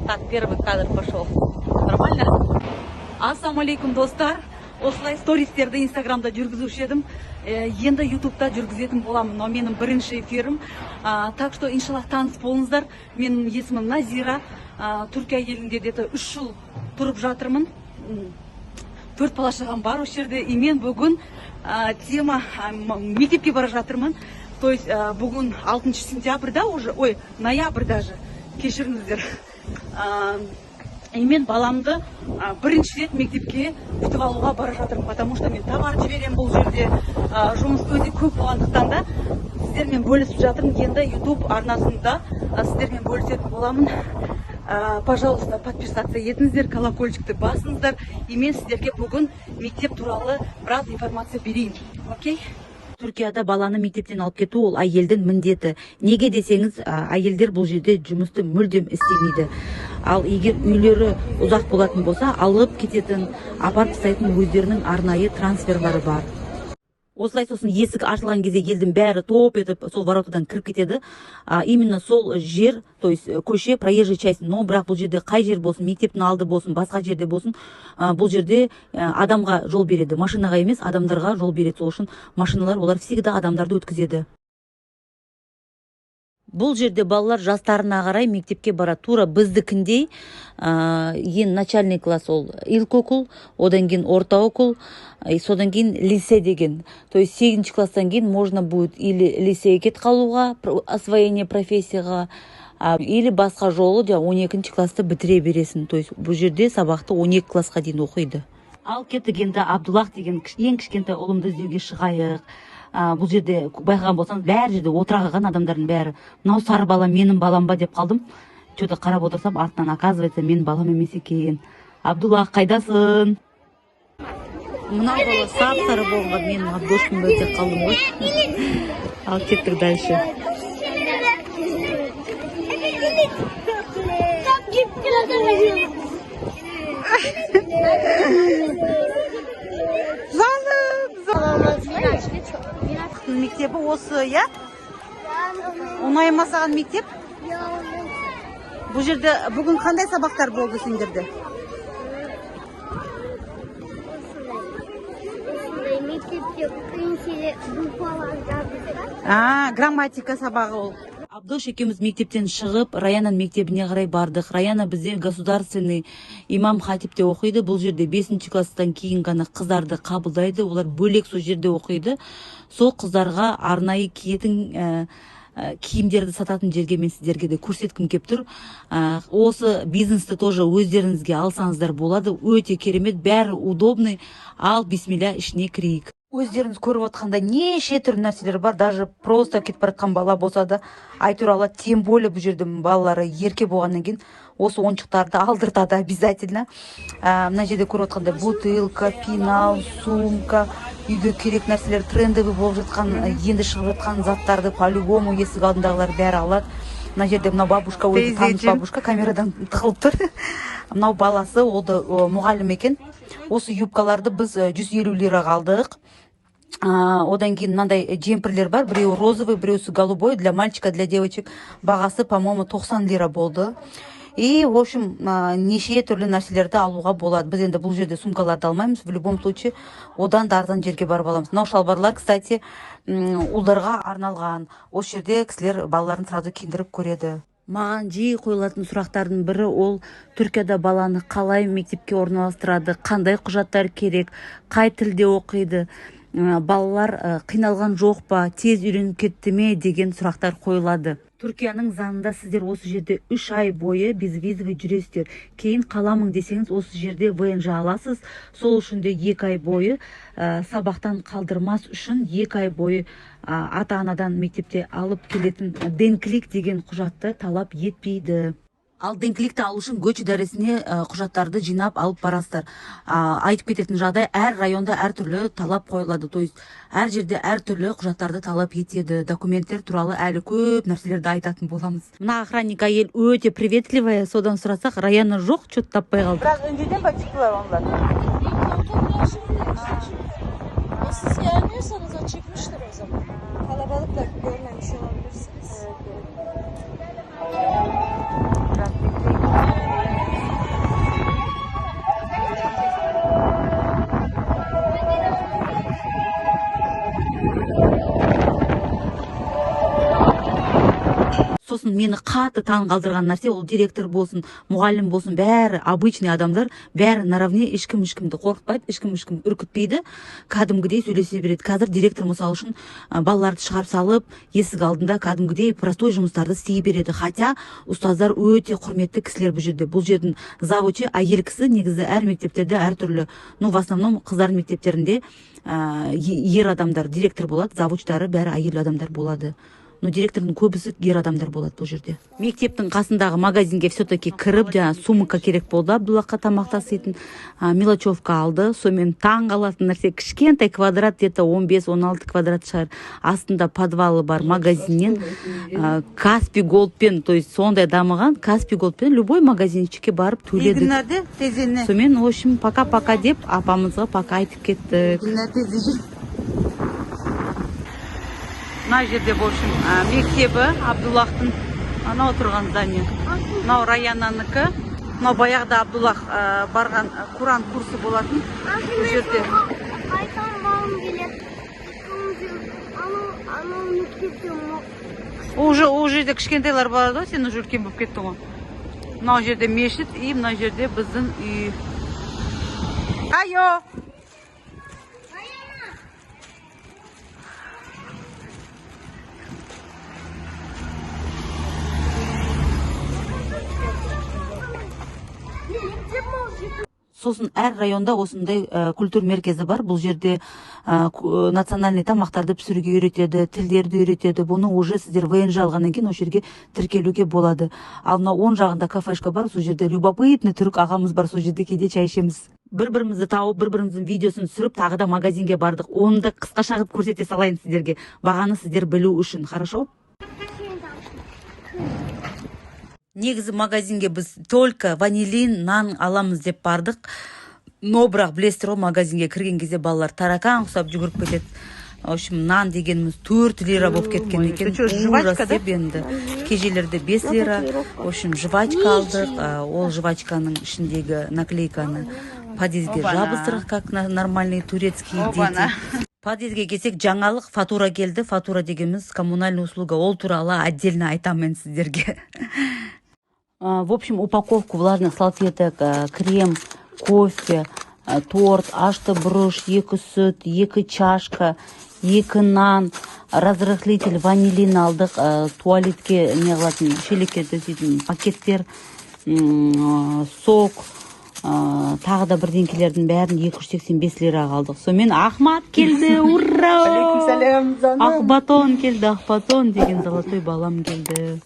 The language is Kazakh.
Так, первый кадр пошел. Нормально? Ассалаумағалейкум, достар! Осылай стористерді Инстаграмда жүргізуші едім. Енді Ютубта жүргізетін боламын. Мынау менің бірінші эфирім. Так что, иншаллах, таныс болыңыздар. Менің есімім Назира. Түркия елінде где-то 3 жыл тұрып жатырмын. Төрт бала шағам бар осы жерде. И мен бүгін тема мектепке бара жатырмын. То есть бүгін 6 сентябрь да уже, ой, ноябрь даже, кешіріңіздер. И мен баламды бірінші рет мектепке күтіп алуға бара жатырмын, потому что мен товар жіберемін бұл жерде, жұмыс өте көп болғандықтан да сіздермен бөлісіп жатырмын. Енді Ютуб арнасында сіздермен бөлісетін боламын. Пожалуйста, подписаться етіңіздер, колокольчикті басыңыздар, и мен сіздерге бүгін мектеп туралы біраз информация берейін. Окей? Түркияда баланы мектептен алып кету ол әйелдің міндеті. Неге десеңіз, әйелдер бұл жерде жұмысты мүлдем істемейді. Ал егер үйлері ұзақ болатын болса, алып кететін, апарып тастайтын өздерінің арнайы трансферлары бар. Осылай, сосын есік ашылған кезде елдің бәрі топ етіп сол воротадан кіріп кетеді. Именно сол жер, то есть көше, проезжая часть, но бірақ бұл жерде қай жер болсын, мектептің алды болсын, басқа жерде болсын, бұл жерде адамға жол береді, машинаға емес, адамдарға жол береді. Сол үшін машиналар, олар всегда адамдарды өткізеді. Бұл жерде балалар жастарына қарай мектепке барады, тура біздікіндей. Ең начальный класс ол ilkokul, одан кейін ortaokul, и содан кейін lise деген. То есть сегізінші класстан кейін можно будет или лицейге кетіп қалуға, освоение профессияға, или басқа жолы жаңағы 12-классты бітіре бересің. То есть бұл жерде сабақты 12 классқа дейін оқиды. Ал кеттік, енді Абдуллах деген ең кішкентай ұлымды іздеуге шығайық. Бұл жерде байқаған болсаңыз, бәр жерде отыра қалған адамдардың бәрі. Мынау сары бала менің балам ба деп қалдым. Че то қарап отырсам артынан, оказывается, менің балам емес екен. Абдуллах, қайдасың? Мынау бала сап сары болған менің Абдошкам ба деп қалдым ғой. Ал кеттік дальше. Мектебі осы, иә? Ұнай ма саған мектеп? Бұл жерде бүгін қандай сабақтар болды сендерде? Осындай мектепте бірінші буквалар жаздық. А, грамматика сабағы ол. Абдош екеуміз мектептен шығып, Раянаның мектебіне қарай бардық. Раяна бізде государственный имам хатипте оқиды. Бұл жерде бесінші класстан кейін ғана қыздарды қабылдайды. Олар бөлек сол жерде оқиды. Сол қыздарға арнайы киетін киімдерді сататын жерге мен сіздерге де көрсеткім келіп тұр. Осы бизнесті тоже өздеріңізге алсаңыздар болады. Өте керемет, бәрі удобный. Ал бисмилля, ішіне кірейік. Өздеріңіз көріп отқандай, неше түрлі нәрселер бар. Даже просто кетіп бара жатқан бала болса да, әйтеуір алады. Тем более бұл жерде балалары ерке болғаннан кейін осы ойыншықтарды алдыртады обязательно. Мына жерде көріп отқандай, бутылка, пенал, сумка, үйге керек нәрселер, трендовый болып жатқан, енді шығып жатқан заттарды по любому есік алдындағылар бәрі алады. Мына жерде мынау бабушка, өзі таныс Тейзечім. бабушка, камерадан тығылып тұр. Мынау баласы, ол да мұғалім екен. Осы юбкаларды біз 150 лираға алдық. Одан кейін мынандай джемперлер бар, біреуі розовый, біреусі голубой, для мальчика, для девочек. Бағасы, по моему, 90 лира болды. И в общем, неше түрлі нәрселерді алуға болады. Біз енді бұл жерде сумкаларды алмаймыз, в любом случае одан да арзан жерге барып аламыз. Мынау шалбарлар, кстати, ұлдарға арналған. Осы жерде кісілер балаларын сразу киіндіріп көреді. Маған жиі қойылатын сұрақтардың бірі ол: Түркияда баланы қалай мектепке орналастырады, қандай құжаттар керек, қай тілде оқиды, балалар қиналған жоқ па, тез үйреніп кетті ме деген сұрақтар қойылады. Түркияның заңында сіздер осы жерде 3 ай бойы безвизовый жүресіздер. Кейін қаламын десеңіз, осы жерде ВНЖ аласыз. Сол үшін де 2 ай бойы сабақтан қалдырмас үшін 2 ай бойы ата анадан мектепте алып келетін denklik деген құжатты талап етпейді. Ал denklikті алу үшін göç idaresіне құжаттарды жинап алып барасыздар. Айтып кететін жағдай, әр районда әртүрлі талап қойылады, то есть әр жерде әртүрлі құжаттарды талап етеді. Документтер туралы әлі көп нәрселерді айтатын боламыз. Мына охранник әйел өте приветливая. Содан сұрасақ, Раяна жоқ, че то таппай қалдық. Biraz önceden mi çıktılar onlar? O siz gelmiyorsanız o çıkmıştır o zaman. Kalabalıkla görmemiş olabilirsiniz. Biraz bekleyin. Сосын мені қатты таң қалдырған нәрсе, ол директор болсын, мұғалім болсын, бәрі обычный адамдар, бәрі наравне, ешкім ешкімді қорқытпайды, ешкім ешкімді үркітпейді, кәдімгідей сөйлесе береді. Қазір директор, мысалы үшін, балаларды шығарып салып, есік алдында кәдімгідей простой жұмыстарды істей береді. Хотя ұстаздар өте құрметті кісілер бұл жерде. Бұл жердің завучы әйел кісі. Негізі әр мектептерде әртүрлі, ну, в основном қыздардың мектептерінде ер адамдар директор болады, завучтары бәрі әйел адамдар болады, но директордың көбісі ер адамдар болады. Бұл жерде мектептің қасындағы магазинге все таки кіріп, жаңағы сумка керек болды Абдуллахқа тамақ таситын, мелочевка алды. Сонымен таң қалатын нәрсе, кішкентай квадрат, где то 15-16 квадрат шығар, астында подвалы бар магазиннен Каспи Голдпен, то есть сондай дамыған, Каспи Голдпен любой магазинчикке барып төледік. Günlerde teyzenle. Сонымен, в общем, пока пока деп, апамызға пока айтып кеттік. Günler teyzeciğim. Мына жерде, в общем, мектебі Абдуллахтың, анау тұрған здание. Мынау Раянанікі. Мынау баяғыда Абдуллах барған Құран курсы болатын. Бұл жерде. Қайтан балым келеді. Анау анау мектепте Уже ол жерде кішкентайлар барады ғой, сен уже үлкен болып кеттің ғой. Мынау жерде мешіт и мына жерде біздің үй. Айо! Сосын әр районда осындай культур меркезі бар. Бұл жерде национальный тамақтарды пісіруге үйретеді, тілдерді үйретеді. Бұны уже сіздер ВНЖ алғаннан кейін осы жерге тіркелуге болады. Ал мынау оң жағында кафешка бар, сол жерде любопытный түрік ағамыз бар, сол жерде кейде чай ішеміз. Бір бірімізді тауып, бір біріміздің видеосын түсіріп, тағы да магазинге бардық. Оны да қысқаша қылып көрсете салайын сіздерге, бағаны сіздер білу үшін, хорошо? Негізі магазинге біз только ванилин, нан аламыз деп бардық, но бірақ білесіздер ғой, магазинге кірген кезде балалар таракан ұқсап жүгіріп кетеді. В общем, нан дегеніміз 4 лира болып кеткен екен. Это что, жвачка, Ужас да? деп енді. Кей жерлерде 5 лира. В общем, жвачка алдық. Ол жвачканың ішіндегі наклейканы подъездге Обана. жабыстырдық, как нормальные турецкие Обана. дети. Подъездге келсек, жаңалық, фатура келді. Фатура дегеніміз коммунальный услуга, ол туралы отдельно айтамын мен сіздерге. В общем, упаковку влажных салфеток, крем, кофе, торт, ашты бұрыш, екі сүт, екі чашка, екі нан, разрыхлитель, ванилин алдық, туалетке не қылатын, шелекке төсейтін пакеттер, сок, тағы да бірдеңкелердің бәрін 285 лираға алдық. Сонымен Ахмат келді, ура! Алейкум салям, жаным. Ақбатон келді, Ақбатон деген золотой балам келді.